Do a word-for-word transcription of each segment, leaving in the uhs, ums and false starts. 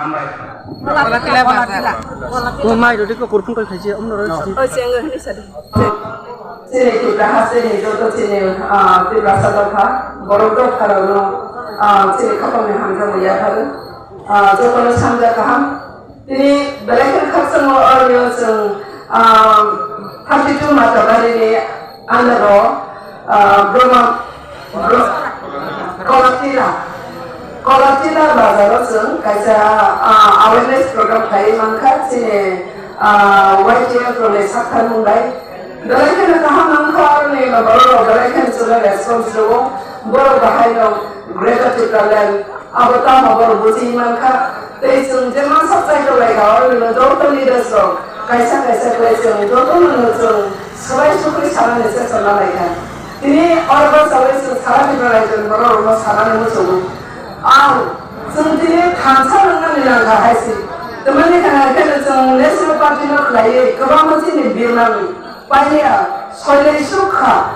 Hambai. Kola tila basa. Kola tila. Ko mai rodi ko kurphung koi khaisi, om noro sidi. Oh, siang ini sadi. Chini Tipra hasteni joto chini, ah, Tiprasa dopha, borok dopha rokno, ah, chini khapangni hamjakmung yapharwi. Ah, jotono sanja kaham. Tini belai kheno khakchangma oroni o chwng, ah, thirty two Matabarini under o, ah, Brahma, Bro-, Kolatila, Kolatila bazar o chwng kaisa, ah, awareness program khlaiwi mankha chini, ah, Y T F rokni sakthar mung bai. Belai kheno kaham mankha, aroni borok rok belai kheno chwngno response rwo. Borok bahaino Greater Tipraland abo tamo borok buji mankha. Tei chwng jemon sak chai tonglaikha, aroni joto leaders rok kaisa kaisa khlai chwng jotono chwng swbai sukri sanani chesta nalaikha. Tini oro bwsajagwi chwng sara Tripura raijo ni borok rokno sanani muchungo. Ang chwng tini thansa rwngmani nangkha hai se. Tamani kana khe chwng National Party no khlaiwi kwbangma chini birmani Paiya, soilai suk kha.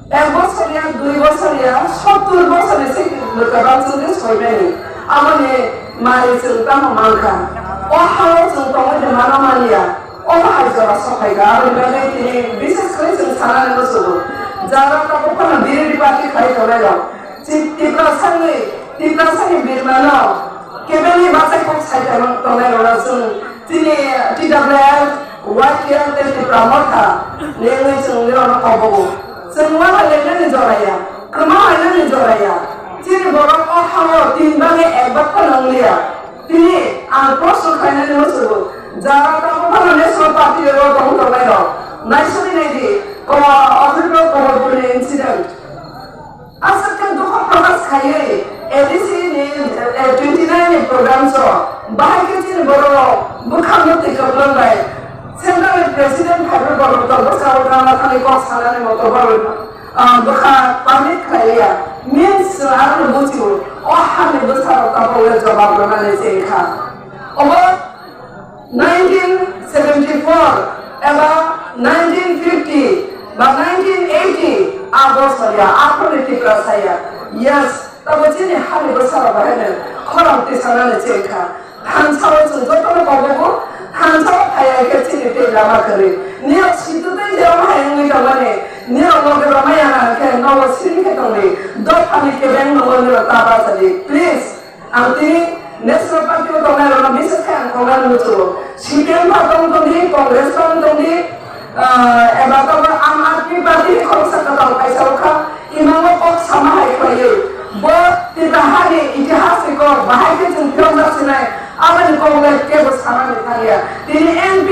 Ek bosor ya, dui bosor ya, sottur bosor ni se kwbang chwng de soimani. Aboni mari chwng tamo mankha. O hao chwng tongwi de mano manya. O hai jora sophai kha. Aboni bagwi tini bises khlai chwng sanani muchungo. Jara tabuk phano B J P party khlai tongnai rok. Ti-, Tiprasani, Tiprasani birmano kebengni bachai kok sai tongmani tongnai rokno chwng chini T W F, Y T F tei Tipra Motha nengwi chwng nirokno kobogo. Chwng ma hai lainani jora ya, kwma hai nani jora ya. Chini borok o hao tin bangwi ek bak phano wng liya. Tini ang proshno khlainani muchungo, jara tabuk phano National Party o tong tongnai rok. Naisugwi naidi, ko-, Abhibhak Komolpurni incident. Aswk khe dukhu prokash khaiwi A D C ni, eh, twenty nine ni program so bahai khe chini borok rok bwkhak no twi kwplwng bai central ni president phaibrwi borok rok bwskango gana thani kok sanani moto borok, ah, bwkha permit khlai ya means chwng aro no buchio o hani bwsa rok tabok le jobab rwnani se wngkha. Obo nineteen seventy four eba nineteen fifty ba nineteen eighty a bosor ya, aphuru ni Tiprasa ya. Yes, tabo chini hani bwsarok bahai no khorang tisanani chengkha. Thansa o chwng jotono kobogo, thansa o phaiya khe chini tei lama kwrwi. Nirok situ tei jeba hai wngwi tongmani, nirok loge rwmaya na khe nogo siri khe tongdi. Dophani kebeng nogo nirok ta bachadi. Please. Ang tini National Party o tongnai rokno bises khe ang khoroknani muchungo. C P M pha tong tongdi, Congress pha tong tongdi, ah, eba tongo Aam Aadmi Party ni khoroksa kwtal kaisa wngkha, imango kok sama hai khlaiwi. Bo Tipra hani itihas ni kok, bahai khe chwng phiyokjak sinai, aboni kok le kebo samani thangya. Tini M P,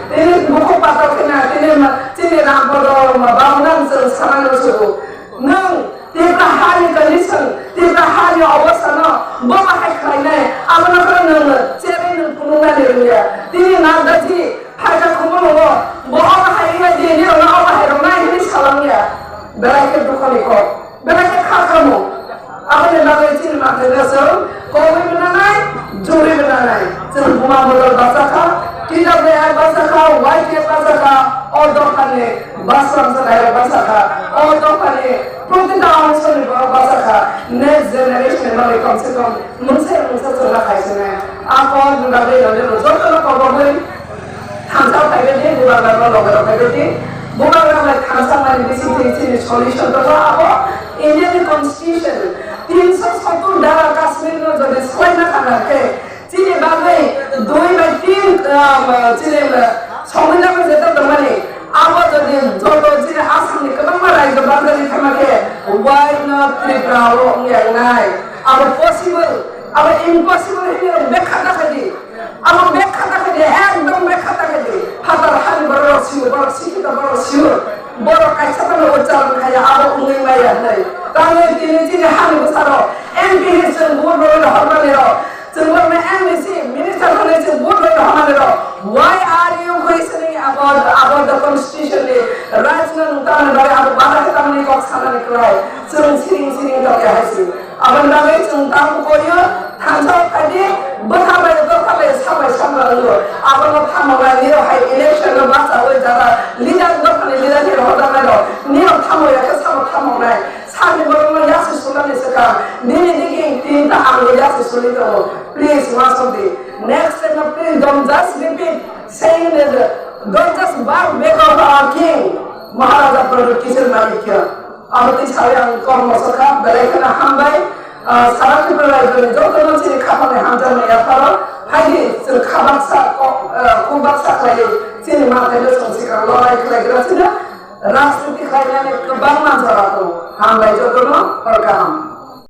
tini bukhuk patok khena, tini ma-, chini Rampodo ma-, Babu nang chwng samani muchungo. Nwng Tipra hani condition, Tipra hani obostha no bo bahai khlainai, abono khe nwng cherwi nwng phunuknani rwngya. Tini Naddaji phaikha Khumulwngo, bo o bahai wngya di, nirokno o bahai rwnai hwnwi salangya. Belai khe dukhoni kok, belai khe kha khamung. Aboni bagwi chini manthai no chwng kogwi bo nanai, jurwi bo nanai. Chwng buma bodol bachakha, T W F bachakha, Y T F bachakha, o dophani basrang chwng airok bachakha, o dophani protita ongsoni borok bachakha. Next generation ni bagwi kom se kom mungsa mungsa chwngna khai sinai. A kok ni bagwi nang jotono kobogwi Thansa phaibai di, bubagra no loge rok phaibai di. Bubagra bai thansa mani bising twi chini solution tongo, abo Indian ni constitution tinso sottur dara Kashmir no jodi swlaina thangna khe chini bagwi dui bai tin, um, chini, um, somina bai jeta tongmani, abo jodi joto chini Assam ni kwbangma rajyo banjani thangma khe why not Tripura o wngya wngnai? Abo possible, abo impossible hinwi rok bekha ta khaidi. Abo bek khata khe de, ekdom bek khata khe de. Phatar hani borok rok sio, borok sikhito borok sio. Borok kaisa phano ucharon khaya, abo wngwi maya hwnwi. Tamo tini chini hani bwsarok M P hinwi chwng vote rwwi rohormani rok, chwng borokno M D C minister hinwi chwng vote rwwi rohormani rok. Why are you questioning about, about the constitution ni rights no nwng tamni bagwi abo bada khe tamni kok sanani kwlai? Chwng siring siring tongya hai se. Aboni bagwi chwng tamo koyo, thansa phaidi, bwtha bai, dopha bai, sa bai, sa bai wngo. Abono tamo nai, nirok hai election no bachaui jara leader, dophani leader khe rohorjaknai rok. Nirok tamo ya khe samo tamo nai. Sani borokno yasi sulani swkang, nini digi tinta angbo yasi suli tongo. Please, once of the next time, please don't just repeat saying that, don't just bark back of our king, Maharaja Pradyut Kishore Manikya. Abo twi sawi ang kok moso kha, belai kheno hambai. Ah, sara Tripura rajyoni jotono chini khapangni hamjakmani yapharo phaidi chwng kha baksa kok, ah, kuk baksa khlaiwi chini manthai no chwng swkang lorai khlaigra chwngno. Rajniti khlainani kwbangma jora tongo. Hambai jotono, hor kaham.